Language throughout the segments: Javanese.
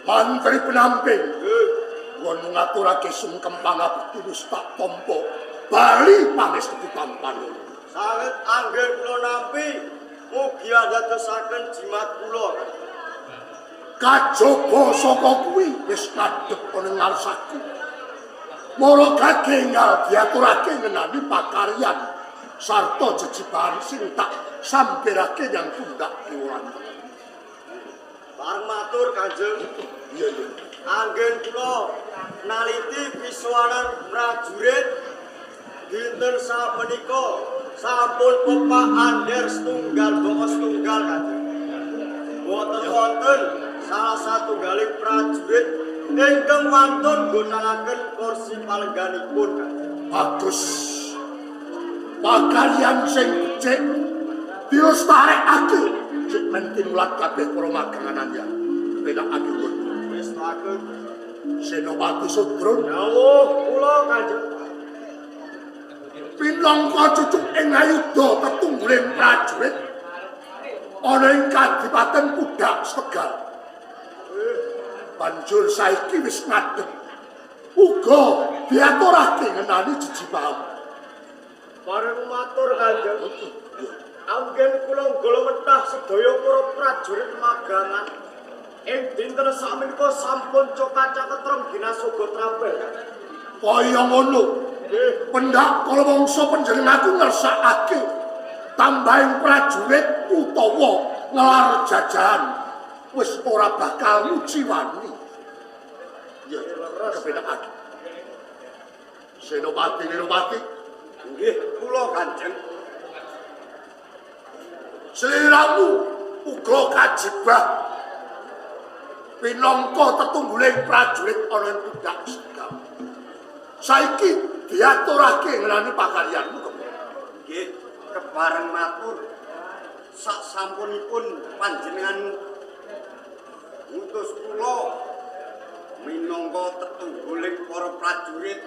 Mantri penamping. Nggih. Ngaturake sungkem pangabekti wis tak tampa. Bali pangestu tampan. Sanget anggen kula nampi mugi andadosaken jimat kula. Kajaba saka kuwi wis ngadhep ana ngarsaku. Mara gage enggal diaturake ngenani pakaryan sarta jejibahan sing tak sampirake nyang pundak kiwa. Bareng matur Kanjeng. Iya iya. Anggen kula naliti pisuwanan prajurit dinten sapunika sampun pepak ander setunggal baka setunggal Kanjeng. Boten wonten salah satunggaling prajurit ingkang wantun nggunakaken kursi palengganipun Kanjeng. Bagus. Pakaryan sing becik dilestarekake cek men tinulat kabeh para magangan ya. Kepenakake nggon. Wis taken. Senopati Sudrun Dawuh kula Kanjeng. Pinangka cucuk ing ayuda tetungguling prajurit ana ing Kadipaten Pudak Tegal. Banjur saiki wis ngadeg. Uga diaturake ngenani jejibahan. Bareng matur Kanjeng. Anggen kula nggolowentah sedaya para prajurit magangan. Ing dinten sakmenika sampun cokacaket rengginas uga trampil. Kaya ngono. Nggih. Pendak kala wangsa panjenenganku ngersakake tambahing prajurit utawa ngelar jajahan wis ora bakal nguciwani. Ya, kepenakake. Senopati Wirupati, Nggih, kula Kanjeng. Sliramu uga kajibah pinangka tetungguling prajurit ana ing Pudak Tegal. Saiki diaturake ngenani pakaryanmu kepriye? Nggih, kepareng matur. Sak sampunipun panjenengan ngutus kula minangka tetungguling para prajurit.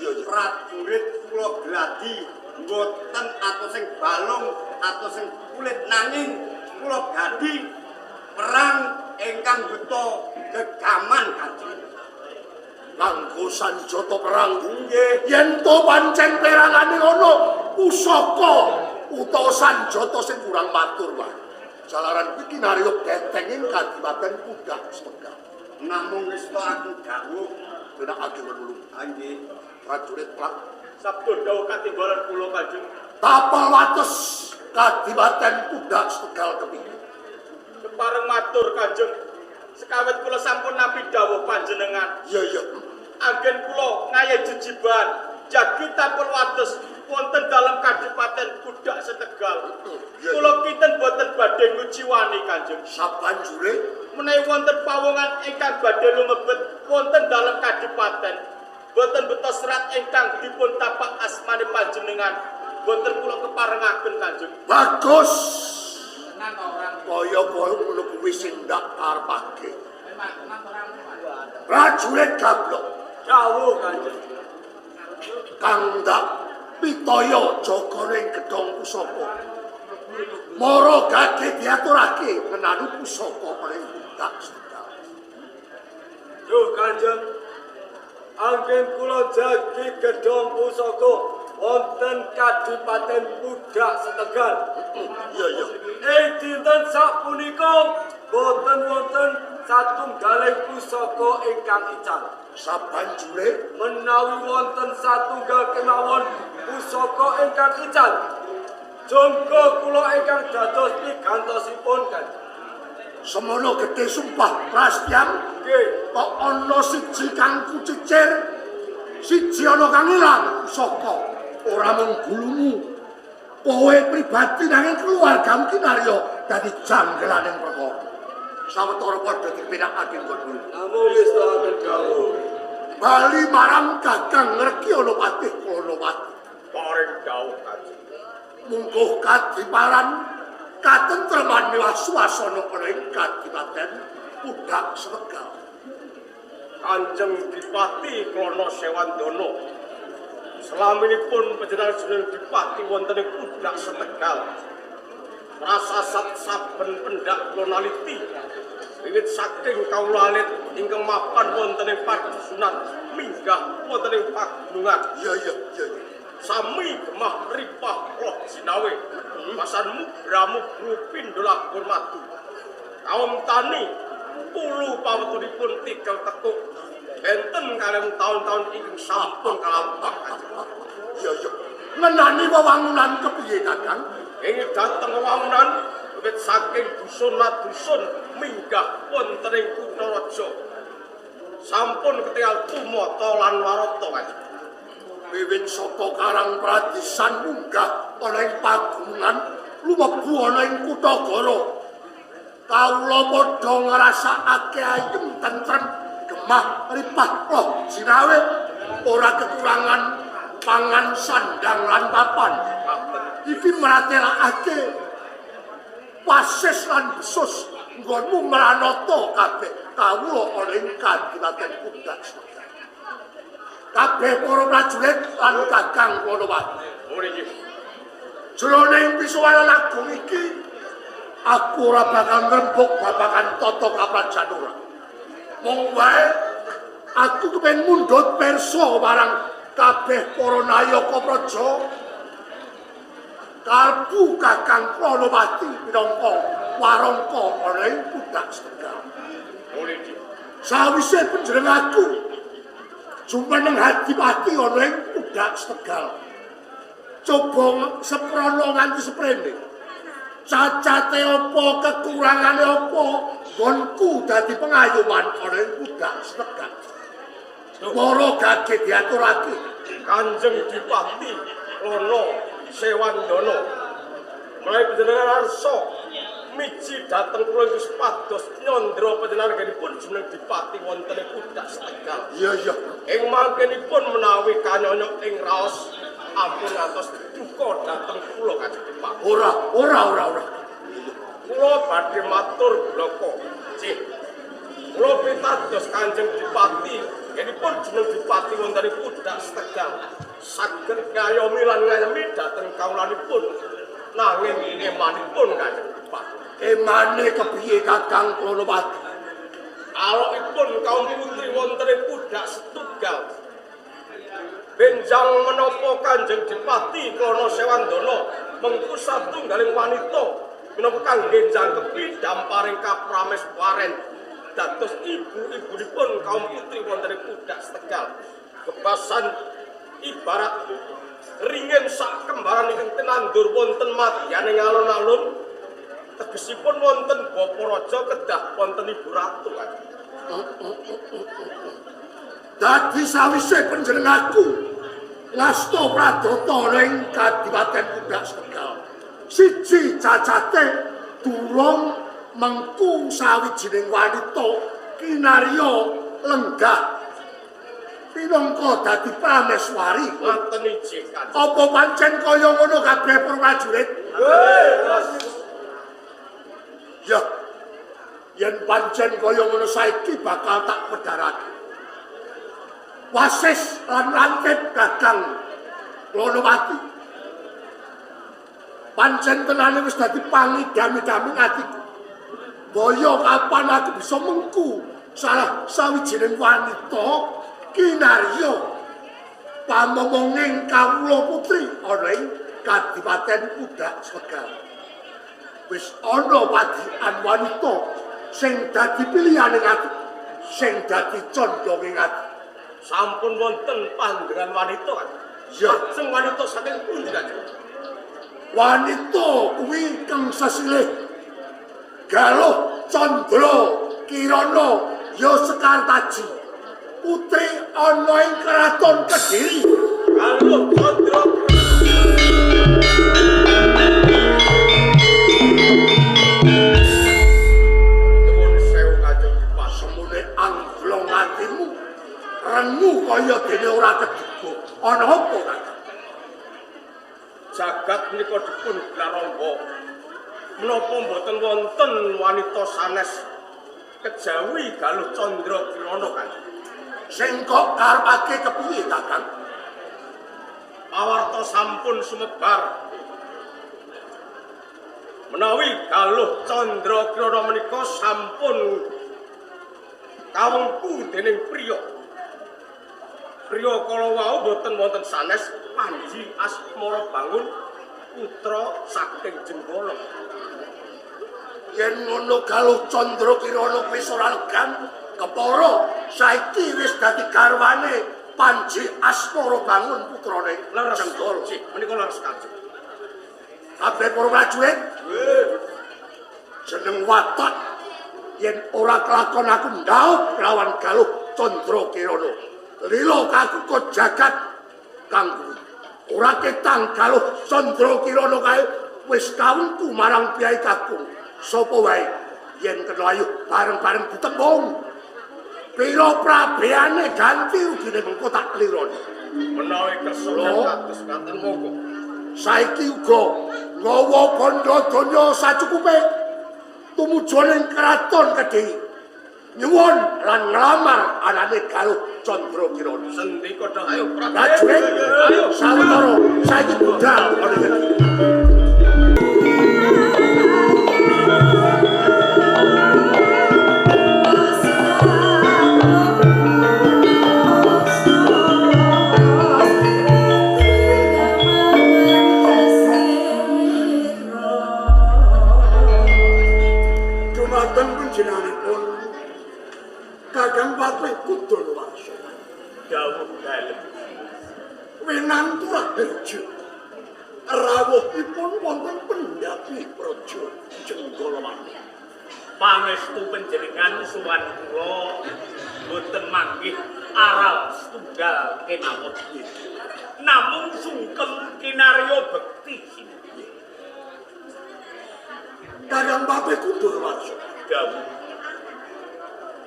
Iya iya. Prajurit kula gladi mboten atos sing balung atos sing kulit nanging kula gladi perang ingkang beto gegaman Kanjeng. Nganggo sanjata perang. Nggih. Yen to pancen perangane ana pusaka utawa sanjata sing kurang matur wae. Jalaran kuwi kinarya beteng ing Kadipaten Pudak Tegal. Namung wis aku dawuh. Penakake ngono. Nggih. Prajurit plak Sabda dawuh katimbalan kula Kanjeng. Tapel wates Kadipaten Pudak Tegal kepiye? Kepareng matur Kanjeng. Sekawit kula sampun nampi dawuh panjenengan. Iya iya. Anggen kula ngayahi jejibahan jagi tapel wates wonten dalem Kadipaten Pudak Setegal. Iya. Kula kinten boten badhe nguciwani Kanjeng. Sabanjure Menawi wonten pawongan ingkang badhe lumebet wonten dalem kadipaten, boten beto serat ingkang dipun tapak asmane panjenengan, boten kula keparengaken Kanjeng. Bagus. Kaya kaya ngono kuwi sing ndak karepake. Prajurit gablok Dawuh Kanjeng. Kang ndak pitaya jagane ing gedhong pusaka. Mara gage diaturake ngenani pusaka paling Pudak Tegal. Duh Kanjeng. Anggen kula jagi gedhong pusaka wonten Kadipaten Pudak Setegal. Iya iya. Ing dinten sapunika boten wonten satunggaling pusaka ingkang ical. Sabanjure Menawi wonten satunggal kemawon pusaka ingkang ical, jonggo kula ingkang dados pigantosipun Kanjeng. Semono gedhe sumpah prasetyan Nggih. Kok ana siji kang kucicir, siji ana kang ilang pusaka, ora mung gulumu kowe pribadi nanging keluargamu kinarya dadi janggelaning perkara. Sawetara padha dipinakake nggon. Namung wis taken dawuh. Bali marang Kakang Ngerkyana Patih Klonowati. Paring dawuh Kanjeng. Mungguh kadiparan katentreman miwah swasana ana ing Kadipaten Pudak Setegal. Kanjeng Dipati Klono Sewandana. Selaminipun panjenengan sedaya dipati wonten ing Pudak Setegal. Prasasat saben pendak kula naliti wiwit saking kawula alit ingkang mapan wonten ing padusunan minggah wonten ing pagunungan. Iya iya iya. Sami gemah ripah roh jinawe pasan mubramu pindholah madu. Kaum tani pulu pawetunipun tikel tekuk enten kalih taun-taun ingkang sampun kalampah. Iya iya. Ngenani wewangunan kepiye Kakang? Ing dhateng wewangunan wiwit saking dusun lan dusun minggah wonten ing kutha raja. Sampun ketingal tumata lan warata Kanjeng. Wiwit saka Karang Pradisan munggah ana ing pagunungan lumebu ana ing Kutagara. Kawula padha ngrasakake ayem tentrem gemah ripah loh jinawe ora kekurangan pangan sandang lan papan. Iki mratelakake wasis lan besus nggonmu mranata kabeh kawula ana ing kadipaten Pudak. Kabeh para prajurit lan Kakang Klonowati. Jroning pisuwaran agung iki aku ora bakal ngrembug babagan tata kaprajan ora. Mung wae aku kepengin mundhut pirsa marang kabeh para nayaka praja. Kalbu Kakang Klonowati minangka warangka ana ing Pudak Tegal. Sawise panjenengan aku jumeneng hadipati ana ing Pudak Tegal. Coba seprana nganti seprene. Cacate apa, kekurangane apa, nggonku dadi pengayoman ana ing Pudak Tegal. Para gage diaturake. Kanjeng Dipati Klono Sewandana. Menawi panjenengan arsa miji dhateng kula inggih supados nyandra panjenenganipun jumeneng Dipati wonten ing Pudak Tegal. Iya iya. Ing mangkenipun menawi kanyonyok ing raos ampun ngantos duka dhateng kula Kanjeng Dipati. Ora, ora, ora, ora. Kula badhe matur bloko. Cih. Kula pitados Kanjeng Dipati, yenipun jumeneng Dipati wonten ing Pudak Tegal saged ngayomi lan ngayemi dhateng kawulanipun nanging emanipun Kanjeng Dipati. Emane kepiye Kakang Klonowati? Alokipun kaum putri wonten ing Pudak Tegal. Benjang menapa Kanjeng Dipati Klono Sewandana mengku satunggaling wanita minangka kangge jangkepi damparing kaprameswaren dados ibu-ibunipun kaum putri wonten ing Pudak Tegal. Kebasan ibarat ringin sak kembaran ingkang tinandur wonten madyaning alun-alun, tegesipun wonten bapa raja kedah wonten ibu ratu. Dadi sawise panjenenganku ngasta pradata ning Kadipaten Pudak Tegal. Siji cacate durung mengku sawijining wanita kinarya lenggah pinangka dadi prameswari. Ngoten iji Kanjeng. Apa pancen kaya ngono kabeh para prajurit? Ya. Yen pancen kaya ngono saiki bakal tak pedharake. Wasis lan lantip Kakang Klonowati. Pancen tenane wis dadi pangidami-dami atiku. Boyo kapan aku bisa mengku salah sawijining wanita kinarya pamomonging kawula putri ana ing Kadipaten Pudak Tegal. Wis ana padian wanita sing dadi pilihane ati, sing dadi condonge ati. Sampun wonten panjenengan wanita kan? Ya, sing wanita saking pundi Kanjeng? Wanita kuwi kang sesilih Galuh Candra Kirana ya Sekartaji, putri ana ing Kraton Kediri. Galuh Candra Nuwun sewu Kanjeng Dipati. Semune angglong atimu rengu kaya dene ora keduga. Ana apa Kakang? Jagat menika dipun glaramba. Menapa mboten wonten wanita sanes kejawi Galuh Candra Kirana Kanjeng? Sing kok karepake kepiye Kakang? Pawarta sampun sumebar. Menawi Galuh Candra Kirana menika sampun kawengku dening priya. Priya kala wau boten wonten sanes Panji Asmara Bangun putra saking Jenggala. Yen ngono Galuh Candra Kirana wis ora legan kepara saiki wis dadi garwane Panji Asmara Bangun putrane Jenggala. Menika leres Kanjeng. Kabeh para prajurit jeneng watak yen ora kelakon aku ndaup lawan Galuh Candra Kirana. Lila kakuka jagat kang ora ketang Galuh Candra Kirana kae wis kawengku marang piyai kakung. Sapa wae yen kena ayo bareng-bareng ditembung. Pira prabeane ganti rugine mengko tak lironi. Menawi kesuwen kados ngaten monggo. Saiki uga ngawa bandha donya sacukupe tumuju ning kraton Kediri. Nyuwun lan nglamar anane Galuh Candra Kirana. Sendika ayo prajurit, ayo sawetara saiki budal ana Kediri. Kakang Patih Kudanawarsa dawuh dalem winantu raharja rawuhipun wonten pendhapi praja Jenggala. Pangestu panjenengan suwan kula boten manggih aral setunggal kemawon, namung sungkem kinarya bekti. Kakang Patih Kudanawarsa dawuh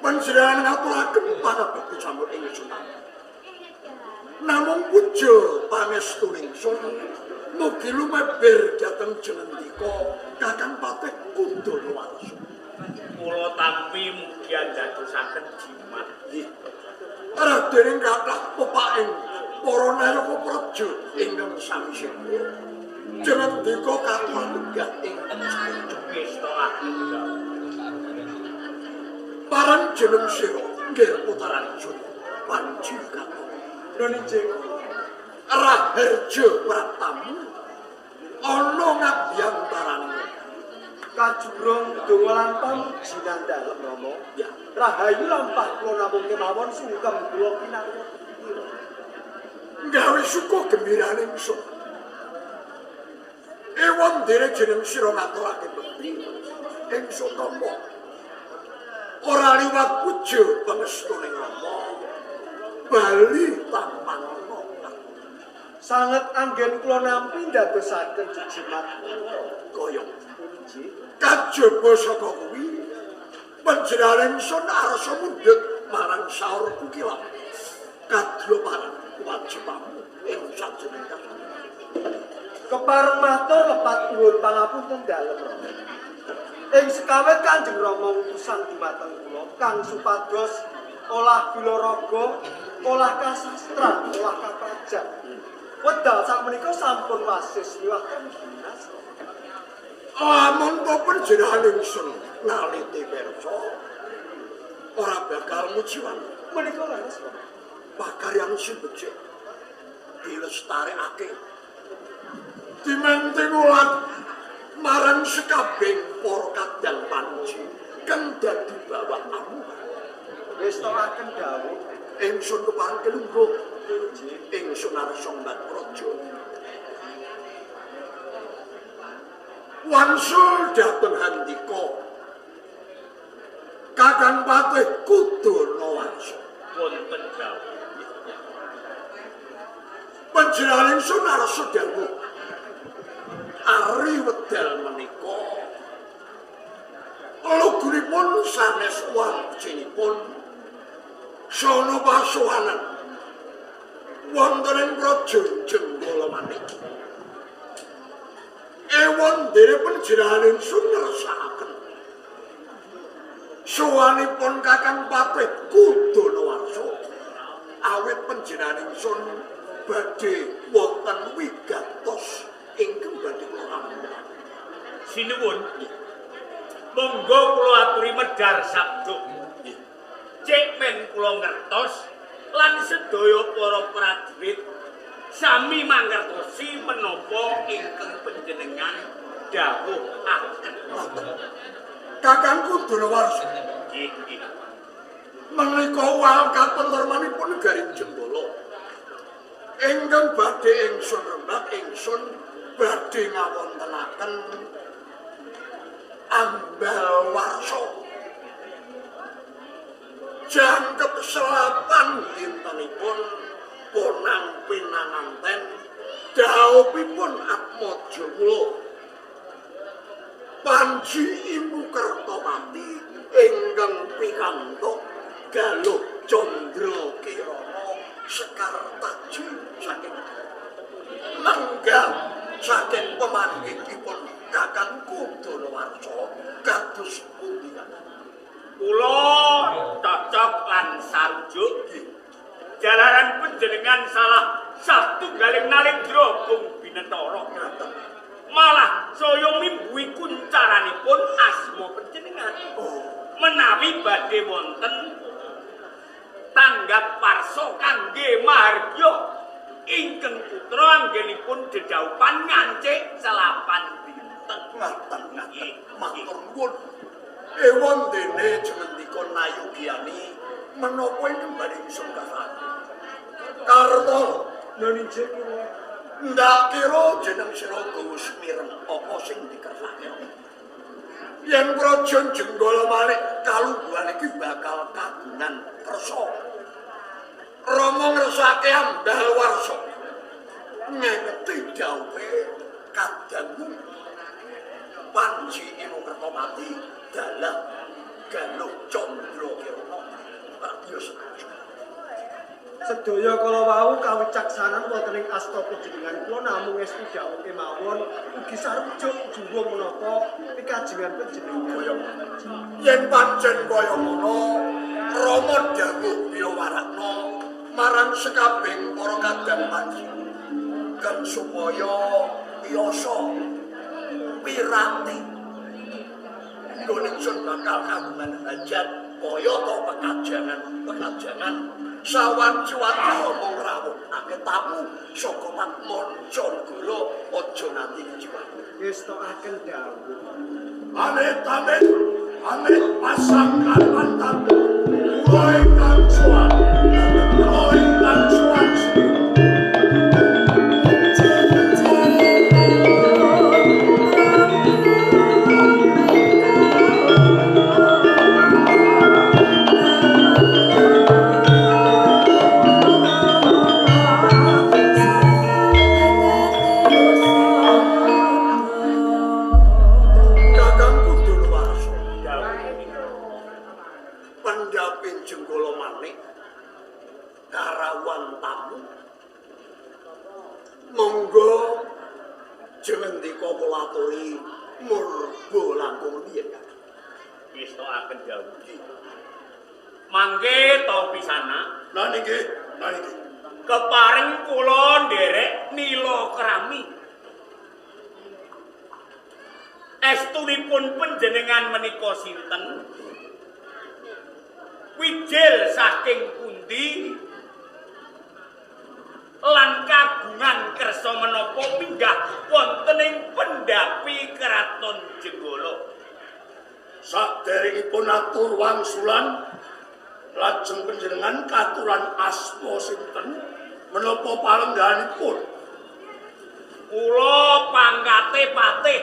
panjenengan ngaturaken panabekti sampun ingsun. Namung puja pangestu ingsun mugi lumeber dhateng jenendika Kakang Patih Kudanawarsa. Kula tampi mugi andadosaken jimat. Nggih. Raden kathah pepaking para nayaka praja ingkang sami sipun. Jenendika katur lenggah ing ngestakaken dawuh. Parang jeneng sira nggih putaran ingsun Panji Katon. Nunjing Raharja Pratamu ana ngabyantarane kajurung donga lan pamujinan dalem Rama. Ya. Rahayu lampah kula namung kemawon sungkem kula kinarya pira. Gawe suka gembirane ingsun. Ewon dene jeneng sira ngaturake bekti ingsun tampa. Ora liwat puja pangestuning Rama bali tampanana. Sanget anggen kula nampi ndadosaken jejimat kaya puji. Kajaba saka kuwi panjenengan ingsun arsa mundhut marang saur kukila kadya marang kewajibanmu ing sajroning kasamuan. Kepareng matur lepat nuwun pangapunten dalem Rama. Ing sekawet Kanjeng Rama utusan dumateng kula kang supados olah bilaraga, olah kasastra, olah kaprajan. Wedal sakmenika sampun wasis miwah dinas. Amun to panjenengan ingsun naliti pirsa ora bakal mujiwan. Menika leres Rama. Pakaryan sing becik dilestarekake. Dimenting ulat marang sekabehing para kadang panji kang dadi bawah amuhan. Ngestakaken dawuh ingsun kepareng kelungguh ingsun arsa mbat praja. Wangsul dhateng handika Kakang Patih Kudanawarsa. Wonten dawuh. Panjenengan ingsun arsa dawuh ari wedal menika lugunipun sanes wancinipun sono pasuwanan wonten ing praja Jenggala Manik. Ewon dene panjenengan ingsun ngersakaken sowanipun Kakang Patih Kudanawarsa awit panjenengan ingsun badhe wonten wigatos ingkang badhe kula rampung. Sinuwun. Monggo kula aturi medhar sabda. Cek men kula ngertos lan sedaya para prajurit sami mangertosi menapa ingkang panjenengan dawuhaken. Kakangku Donowarsa. Nggih. Menika wal katentermanipun negari Jenggala. Ingkang badhe ingsun rembag ingsun badhe ngawontenaken ambal warsa. Jangkep selapan dintenipun ponang pinanganten dhaupipun atmaja kula. Panji Ibu Kertopati ingkang pikantuk galuh Candra Kirana Sekar Taji saking menggah saking pemanggihipun kakangku Donowarsa kados pundi Kula cocok lan sarujuk jalaran panjenengan salah satunggaling nalendra Bung Binetara. Malah saya mimbuhi kuncaranipun asma panjenengan. Menawi badhe wonten tanggap parsa kangge mahargya ingkang putra anggenipun dedhaupan ngancik selapan dinten. Ngaten ngaten matur nuwun. Ewon dene jemendika nayogiyani menapa ingkang badhe ingsun kasake. Karta nggih kula. Ndak kira jeneng sira wis mireng apa sing dikersake. Yen praja Jenggala Manik kalungguhan iki bakal kagungan kersa. Rama ngersake ambal warsa. Ngengeti dhawuhe kadangu Panji Inu Kertopati dalah Galuh Candra Kirana. Pradyos. Sedaya kala wau kawicaksanan wonten ing asta panjenengan kula namung estu dawuh kemawon ugi sarujuk juwung menapa pikajengan panjenengan. Kaya yen pancen kaya ngono, Rama dawuh biya warakna marang sekabehing para kadang panji kan supaya piyasa piranti nggon ingsun bakal kagungan hajat kaya ta pekajangan sawanci-wanci omong rawuhake tamu saka mancanegara aja nganti kejiwan. Ngestokaken dawuh. Amit amit amit pasang Kalimantan kula ingkang suwan kula ingkang suwan. Mangke to pisana. Lah niki, lah niki. Kepareng kula nderek nila krami. Estunipun panjenengan menika sinten? Wijil saking pundi? Lan kagungan kersa menapa minggah wonten ing pendhapi Kraton Jenggala? Saderengipun atur wangsulan lajeng panjenengan katuran asma sinten menapa palenggahanipun? Kula pangkate patih.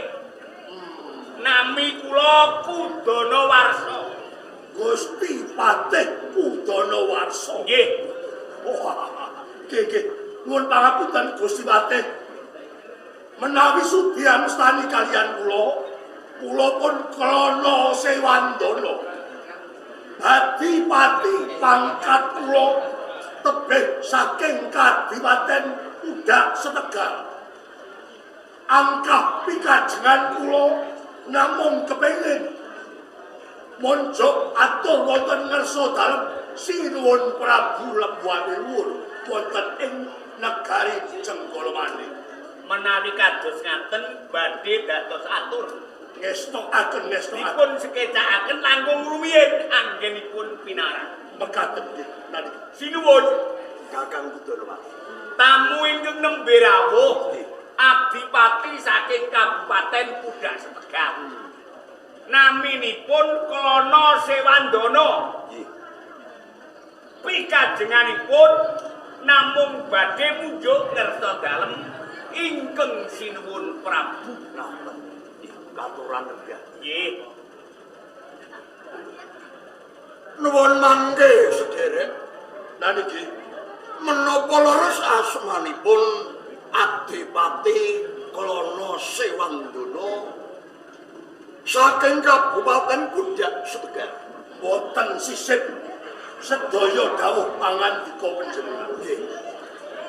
Nami kula Kudana Warsa. Gusti Patih Kudana Warsa. Nggih. Wah, nggih nggih. Nuwun pangapunten Gusti Patih. Menawi sudi amstani kaliyan kula, kula pun Klana Sewandana. Adipati pangkat kula tebih saking kadipaten Udak Setegal. Angkah pikajengan kula namung kepengin monjok atur wonten ngersa dalem Sinuwun Prabu Lembuane Luhur wonten ing negari Jenggala Manik. Menawi kados ngaten badhe dados atur. Ngestokaken ngestokaken. Dipun sekecakaken langkung rumiyin anggenipun pinarak. Mekaten nggih nalika. Sinuwun Kakang Kudana Warsa. Tamu ingkang nembe rawuh adipati saking Kabupaten Pudak Setegal. Naminipun Klana Sewandana. Nggih. Pikajenganipun namung badhe munjuk ngersa dalem ingkang sinuwun Prabu. Ngaten. Nggih, katuran lenggah. Nggih. Nuwun mangke sederek. Naniki Menapa leres asmanipun Adipati Klana Sewandana saking Kabupaten Pudak Setegal? Boten sisip sedaya dawuh pangandika panjenengan. Nggih.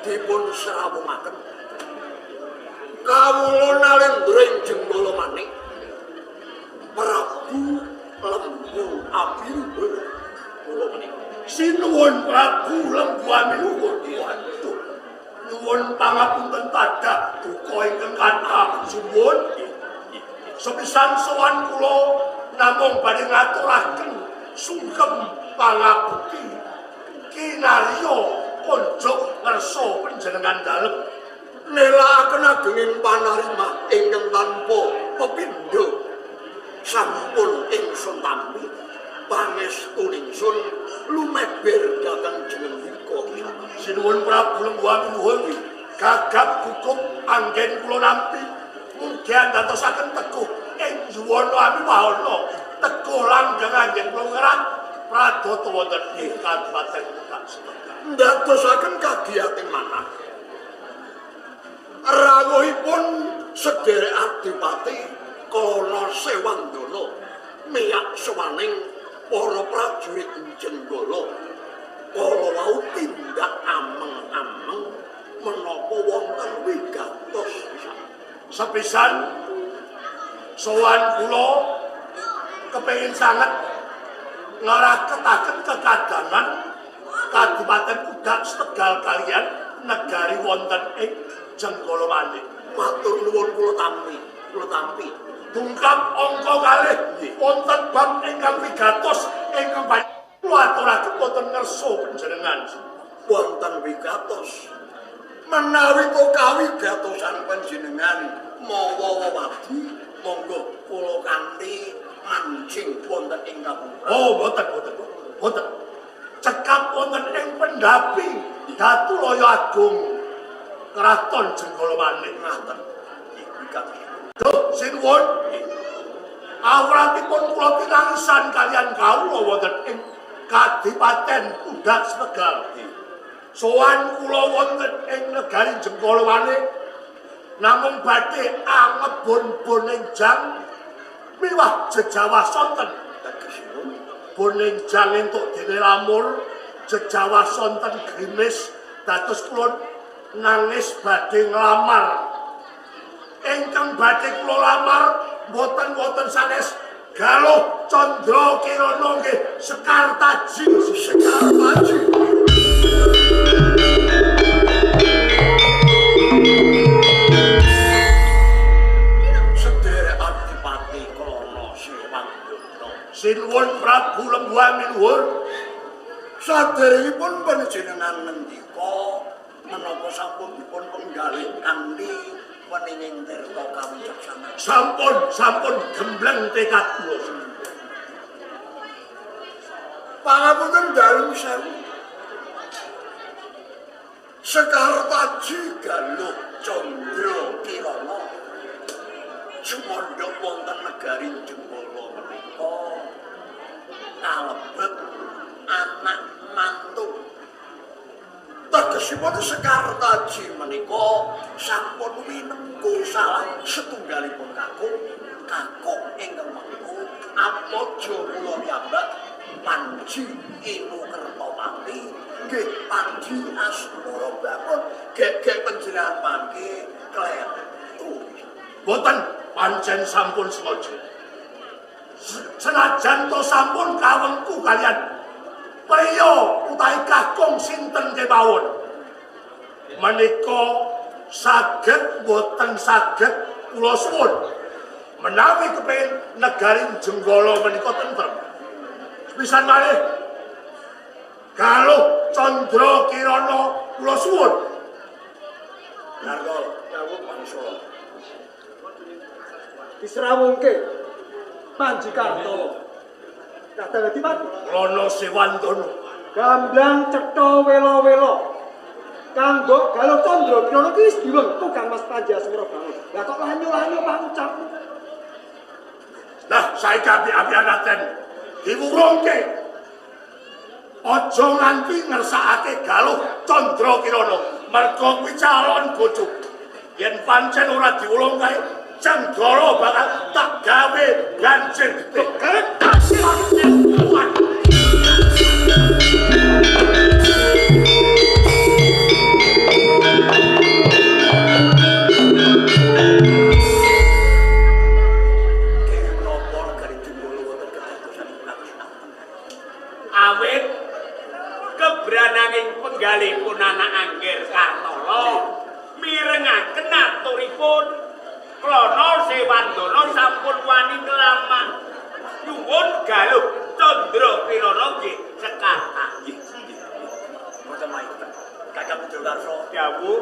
Dipun srawungaken. Kawula nalendra ing Jenggala Manik. Prabu Lembu Abiluhur kula menika. Sinuwun Prabu Lembu Amiluhur. Waduh. Nyuwun pangapunten tadah duka ingkang kathah suwun. Sepisan sowan kula namung badhe ngaturaken sungkem pangabekti kinarya konjuk ngersa panjenengan dalem. Nelakaken agenging panarima ingkang tanpa pepindho. Sampun ingsun tampi pangestuningsun lumeber dhateng jenengika. Sinuwun Prabu Lembu Amiluhur, gagap gugup anggen kula nampi mugi andantosaken teguh ing yuwana amiwahana teguh langgeng anggen kula ngerat pradata wonten ing Kabupaten Pudak Setegal. Ndadosaken kagiyating manah. Rawuhipun sederek Adipati Klana Sewandana miyak sowaning para prajurit Jenggala kala wau tindak ameng-ameng menapa wonten wigatos. Sepisan sowan kula kepengin sanget ngraketaken kekadangan Kabupaten Pudak Setegal kaliyan negari wonten ing Jenggala Manik. Matur nuwun kula tampi, kula tampi. Dungkap angka kalih wonten bab ingkang wigatos ingkang kula aturaken wonten ngersa panjenengan. Wonten wigatos. Menawi to kawigatosan panjenengan mawa wewadi, monggo kula kanthi mancing wonten ing kabupaten. Oh, mboten, mboten, mboten. Cekap wonten ing pendhapi Datulaya Agung Kraton Jenggala Manik. Ngaten. Nggih, wigatos. Duh, sinuwun. Awratipun kula tinangisan kaliyan kawula wonten ing Kadipaten Pudak Setegal. Sowan kula wonten ing negari Jenggala Manik namung badhe angebon-bon enjang miwah jejawah sonten. Tegesipun Bon enjang entuk dene lamur, jejawah sonten grimis dados kula nangis badhe nglamar. Ingkang badhe kula lamar mboten wonten sanes Galuh Candra Kirana nggih Sekar Taji. Sekar Taji. Sederek Adipati Klana Sewandana. Sinuwun Prabu Lembu Amiluhur. Saderengipun panjenengan ngendika menapa sampun dipun penggalih kanthi weninging tirta kawicaksanan? Sampun, sampun gembleng tekad kula. Pangapunten dalem sewu. Sekar Taji Galuh Candra Kirana sumandhak wonten negari Jenggala menika kalebet anak mantu. Tegesipun Sekar Taji menika sampun winengku salah setunggalipun kakung, kakung ingkang mengku Atmaja kula piyambak Panji Inu Kertopati nggih Panji Asmara Bangun gegek panjenengan mangke kletu. Boten pancen sampun sengaja. Senajan to sampun kawengku kaliyan priya utawi kakung sinten kemawon. Menika saged boten saged kula suwun. Menawi kepengin negari Jenggala menika tentrem. Sepisan malih Galuh Candra Kirana kula suwun. Narga dawuh mangsa. Disrawungke Panji Kartolo. Kadang Adipati Klana Sewandana. Gamblang cetha wela-wela. Kanggo Galuh Candra Kirana ki wis diwengku Kang Mas Panji Asmara Bangun. Lah kok lanyo-lanyo pangucapmu? Lah saiki api-apian Raden diwurungke. Aja nganti ngersakake Galuh Candra Kirana, merga kuwi calon bojo. Yen pancen ora diwulung kae, Jenggala bakal tak gawe banjir getih. Awit kebrananging penggalihipun anak Anggir Kartolo mirengaken aturipun Klana Sewandana sampun wani nglamak nyuwun Galuh Candra Kirana nggih sekarta. Mboten maiten. Kakang Budulwarsa Dawuh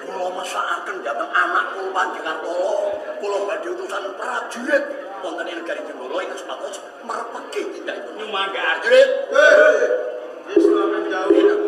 kula mesakaken dhateng anak kula Panji Kartolo, kula badhe utusan prajurit wonten ing negari Jenggala ingkang supados merepeki tindakipun. Nyumanggaaken. Prajurit. Islam dawuh.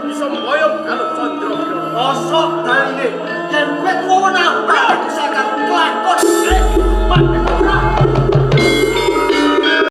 Bisa mboyong Galuh Candra Kirana. Mosok daline yen kowe tuwa aku.